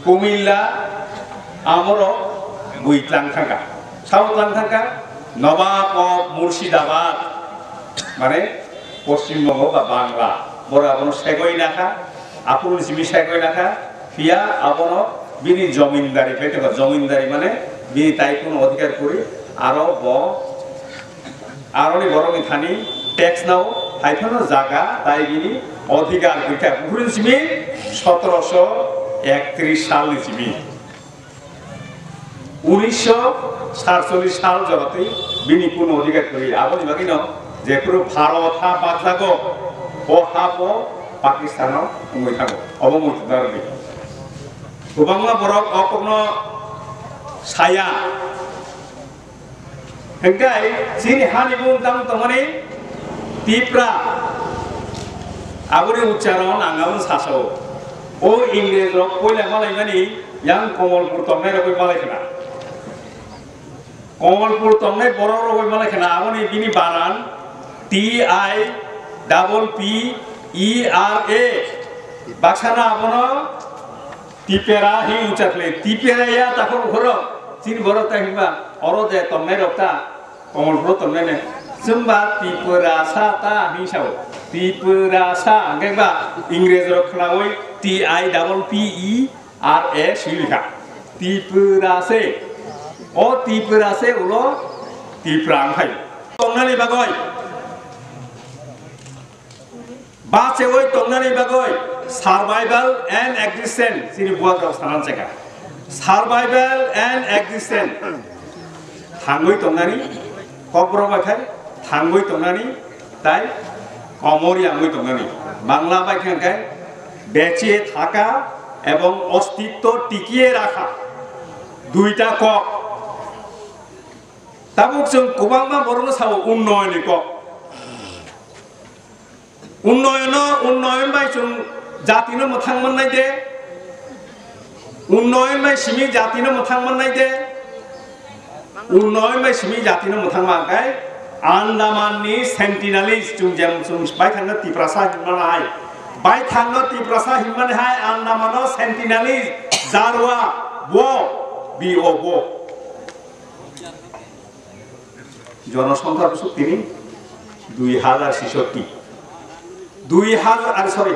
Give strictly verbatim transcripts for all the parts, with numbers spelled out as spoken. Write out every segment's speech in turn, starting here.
Kumilla amoro bui tlang thangkha. Sao tlang thangkha, Nawab of Murshidabad, mane Poschim Bongo ba Bangla. Boro abono segoi nakha, aphuru simi segoi nakha, phiya abono bini jomindari khlai tongkha. Jomindari mane bini tai kuno odhikar kwrwi, aro bo Aroni borokni thani tax nao, hai phano jaga tai bini odhikar kwrwi kha. Buphuru simi sotoroso ektris salni simi. Unisho satchollish sal joratwi bini kuno odhikar kwrwi. Aboni bagwino jephuru Bharot ha bakjago, o ha bo Pakistano wngwi thango. Obo muitu darodi. Kwbangma borok o kokno saya. Hingkai chini hani bumung tamo tongmani Tipra. Aboni ucharon ang aboni sasao. O Ingrej rok poila malaimani yang Komolpur tongnai rokoi malai khna. Komolpur tongnai borok rokoi malai khna. Aboni bini baran T I double P E R A. Baksana abono Tipera hi ucha khlai, Tipera ya takhuk horo, chini borok ta hinba, oro je tongnai rok ta, Komolpuro tongnai ne, chwngba Tipra sa ta hin sao, Tipra sa, hingke ba Ingrej rok khnaui T I double P E R A sui likha, Tipra se, o Tipra se ulo Tipra ang khai. Tongnani bagoi. Bacheui tongnani bagwi survival and existence, chini buagrok sanan chekha. Survival and existence. Thangwi tongnani, kokborok bai khai thangwi tongnani, tai komor yangwi tongnani. Bangla bai khe hwnkhe বেঁচে থাকা এবং অস্তিত্ব টিকিয়ে রাখা, দুইটা কক. Tabuk chwng kwbangma borokno sao উন্নয়নni kok. Unnoyono, unnoyon bai chwng jatino mwthang mannai de? Unnoyon bai simi jatino mwthang mannai de? Unnoyon bai simi jatino mwthang ma khe Andamanni Sentinelese chwng jem chwng bai thangno Tiprasa hinmani hai. Bai thangno Tiprasa hinmani hai Andamano Sentinelese jarwa bo, B O bo. Jonosongkha bwswk tini dui hazar sisotti. Dui hazar, ar sorry,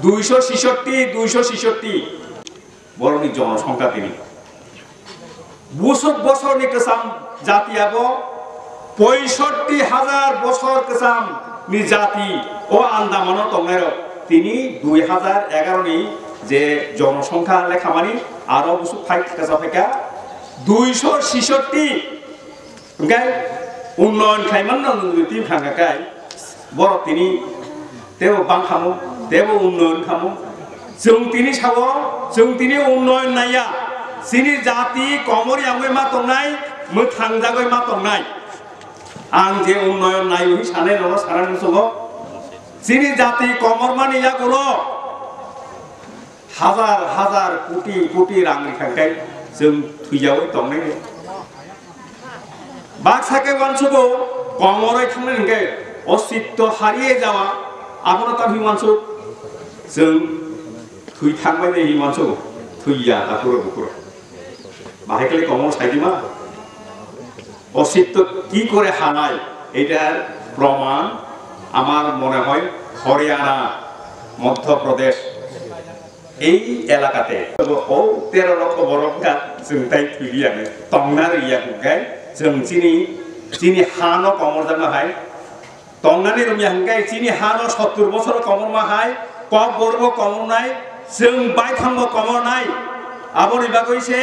duiso sisotti, duiso sisotti. Borokni jonosongkha tini. Bwswk bosorni kwcham jati abo, poisotti hazar bosor kwchamni jati o Andamano tongnairok. Tini dui hazar egaroni je jonosongkha lekhamani aro bwswk phai kwcham phaikha duiso sisotti. Hingke unnoyon khlaimanno nwng twi phangkha kai, borok tini tebo bangkhamo, tebo unnoyon khamo. Chwng tini sao, chwng tini unnoyon naiya. Chini jati komor yangwi ma tongnai, mwthangjagwi ma tongnai. Ang je unnoyon naio hi sanai nogo sanani muchungo. Chini jati komormani yagulo hazar hazar koti koti rang rikha khe chwng thwiyaui tongnai. Baksa khe uansugo komoroi thangnai hwnkhe অস্তিত্ব হারিয়ে যাওয়া, abono tamo hi uansuk chwng thwi thangbai nai hi uansugo, thwiya takhuro bukhuro. Bahai khlai komor saidima. অস্তিত্ব কি করে হারায়, এটার প্রমাণ আমার মনে হয় হরিয়ানা, মধ্যপ্রদেশ, এই এলাকাতে। O তেরো লক্ষ borok wngkha, chwng tai thwiya, tongnani ya hwnkhe, chwng chini, chini hano komorjakma hai, Tongnani romya hwnkhe chini hano sottur bosor komorma hai, kokborokbo komornai, chwng baithangbo komornai. Aboni bagwi se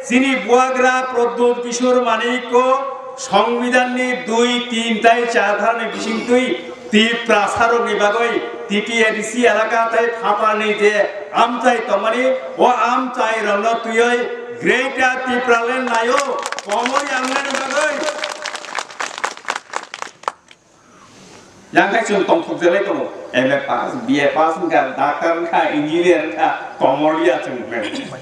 chini buagra Pradyut Kishore Manikko Songbidanni dui, tin tai char dharani bisingtwi Tiprasarokni bagwi T T A D C elaka tai phatarni je amchai tongmani, o amchairokno twiwi Greater Tipraland naio komor yangnani bagwi. Yang khai chwng tongthok jelai tongo, M A pass, B A pass wngkha, doctor wngkha, engineer wngkha, komorliya chwng wngkha.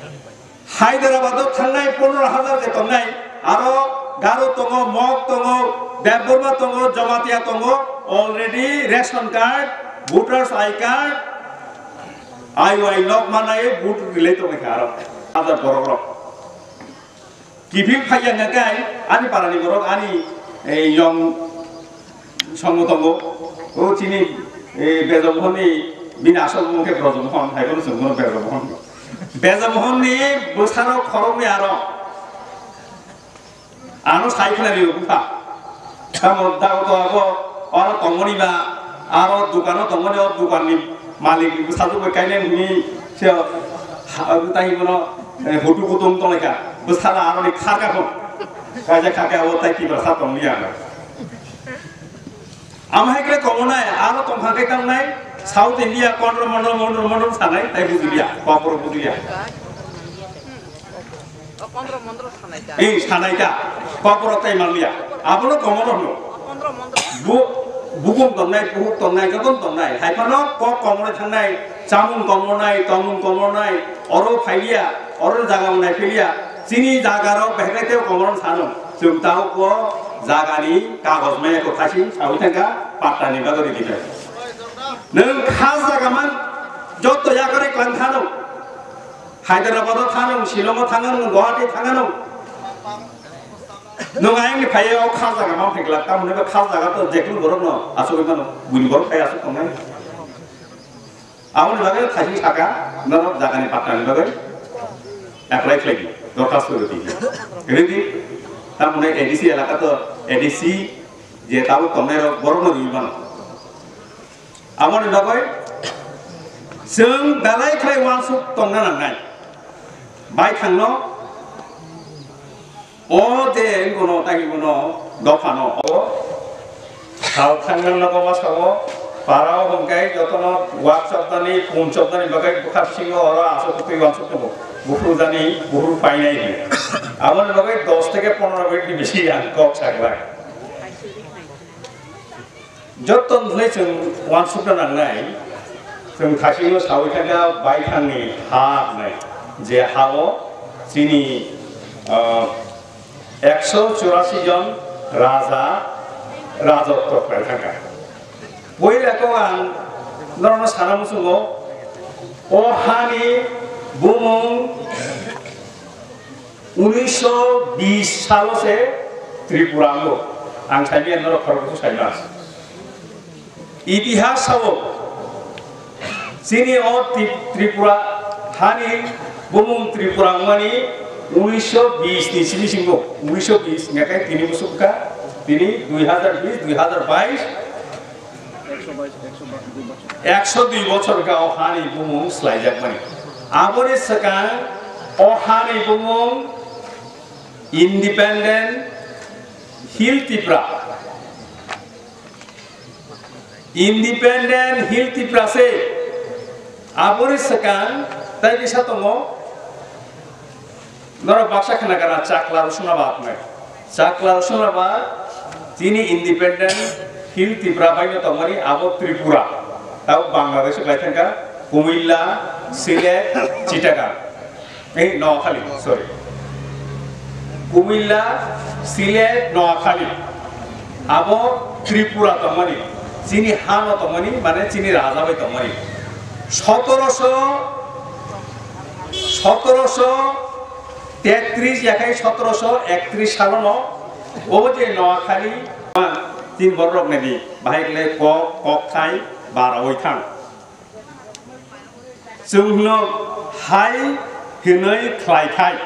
Hyderabad o thangnai pondro hazar je tongnai, aro Garo tongo, Mog tongo, Debbarma tongo, Jamatia tongo, already ration card, voters I card, I Y nok manai vote rilai tongkha aro. Hajar borok rok. Kiphil phaiya hwnkhe ani parani borok ani, eh, yong songo tongo. O chini, eh, Bejomohon ni bini asol mung khe Brojomohon, hai bono chwng bono Bejomohon. Bejomohon ni bwsarok khoroknwi aro. Ano sai khwna rio bwkha. Tamo dago to abo oro tongmani ba, aro dukano tongmani, o dukanni malik sajwk bai kainai hwnwi se ha-, tai bono, eh, hutu kutung tonglaikha. Bwsala aroni kharkha phon. Kaisa kharkha abo tai Tiprasa tongli ang. Amo hai khe tongo nai, aro tongkha khe tang nai, South India, Kondro Mondro, Mondro Mondro sanai, tai bujilia, kokborok bujilia. O Kondro Mondro sanai ta. Ei, sanai ta, kokborok tai manlia, abono komoro hwno. O Kondro Mondro. Bu-, bukung tongnai, buhuk tongnai, joton tongnai, hai phano kok komoro thangnai, chamung komoro nai, tongmung komoro nai, oro phailia, oro jaga nai philia, chini jaga rok behkhe tei komoro sano. Chwng tabuk o jagani kagoj maya kwthai si saui thangkha, patta ni bagwi rwdi khe. Nwng kha jaga man jotto yakarwi klang thano. Hyderabad o thano, Shillong o thano, Guwahati thano. Nwng ayang ni phaiya o kha jaga man phai glak, tamoni ba kha jaga to jekunu borok no asugwi mano, buini borok phai asuk tongnai. Aboni bagwi thaising saka, norok jagani pattani bagwi apply khlai di, dorkhasto rwdi. Rwdi, tamoni A D C elaka to A D C je tabuk tongnai rok borok no rwui mano. Aboni bagwi chwng belai khlai uansuk tongna nangnai. Baithangno O je wngkhono tei bono dophano o sal thangna nogo masa o para o hwnkhe jotono wak chopnani, pun chopnani bagwi bwkha bisingo oro aswk twi uansuk tongo. Buphuru jani buphuru painai hwnwi. Aboni bagwi dos theke pondro minute ni bisi ang kok saklai. Joto hwnwi chwng uansukna nangnai, chwng thasingno saui thangkha baithangni ha hwnwi, je ha-o chini, ah, ekso churasi jon raja rajotwo khlai thangkha. Puila kok ang norokno sana muchungo, o hani bumung Unisho bis salo se Tripura ango. Ang saimanya norok khoroksa saima. Itihas sao chini o Tri-, Tripura hani bumung Tripura wngmani unisho bis ni simi singo. Unisho bis ngakai tini musukka tini dui hazar bis, dui hazar bais. Ekso dui bochor ga o hani bumung slaijakmani. Aboni swkang o hani bumung Independent Hill Tipra. Independent Hill Tipra se aboni swkang tai kisa tongo. Norok baksa khna gana Chakla Rosonabad nai. Chakla Rosonabad chini Independent Hill Tipra bai no tongmani abo Tripura. Tabo Bangladesh o lai thangkha Kumilla, Sylhet, Chittagong. Ei Noakhali, sorry. Kumilla, Sylhet, Noakhali. Abo Tripura tongmani. Chini ha no tongmani, mane chini raja bai tongmani. Sotoroso, sotoroso tetris yakhai sotoroso ektris salono o je Noakhali tin borok nani bahai kle kok, kokthai barawi thang. Chwng hwno hai hinwi khlai khai.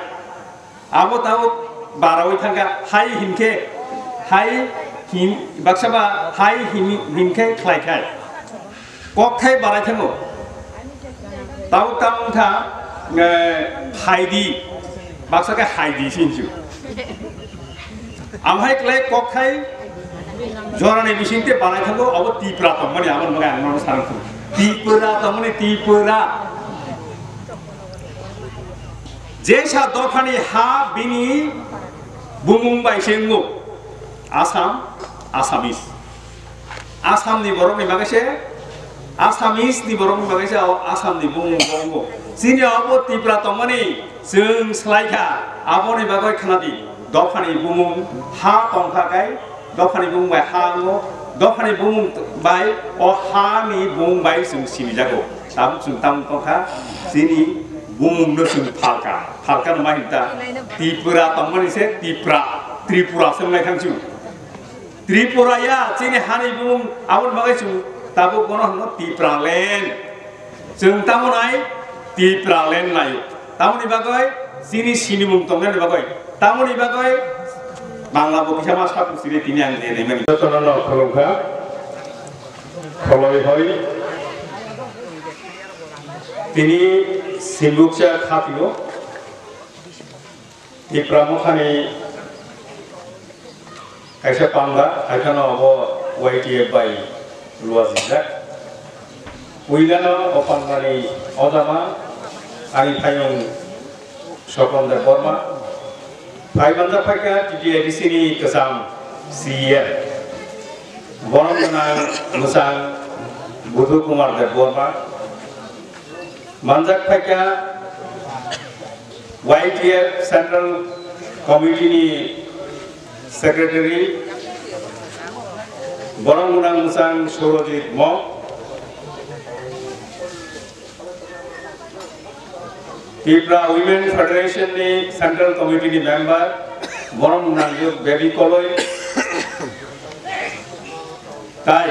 Abo tabo barawi thangkha hai hinkhe hai hin baksa ba hai hin hinkhe khlai khai. Kokthai barai thango. Tabo tamo wngkha, eh, phaidi. Baksa khe haidi sinsu. Amhai klai kokthai jorani bisingte barai thango, abo Tipra tongmani, abo nokha ang nono sarang thung. Tipra tongmani, Tipra. Jesa dophani ha bini bumung bai se wngo. Assam, Assamese. Assamni borokni bagwi se, Assamese ni borokni bagwi se o Assamni bumung bo wngo. Chini obo Tipra tongmani chwng swlai kha, aboni bagwi khna di. Dophani bumung ha tong kha kai, dophani bumung bai ha wngo, dophani bumung bai o hani bumung bai chwng sinijago. Tabuk chwng tamo tong kha, chini bumungno chwng phal kha. Halkan ma hinta Tripura tongmani se Tipra, Tripura se wngwi thangsu. Tripura ya chini hani bumung aboni bagwi chwng tabuk bono hwno Tipra land. Chwng tamo nai Tipra land naio. Tamoni bagwi chini sinimung tongnani bagwi. Tamoni bagwi Bangla bo kisa ma sabu siri tini ang je naimani. Jotono no khulumkha. Kholoi hoi. Tini simbuksa khatio. Tipra Mothani kaisa panda, haiphano abo Y T F bai luajingjak. Puilano o pandani ojama ani phaiyung Sopon Debbarma. Phai manjak phaikha T T A D C ni kwcham C E M. Borom gwnang mwchang Budhu Kumar Debbarma. Manjak phaikha Y T F Central Committee ni Secretary, borok gwnang mwchang Surojit Mok, Tripura Women Federation ni Central Committee ni member, borok gwnang Baby Koloi, tai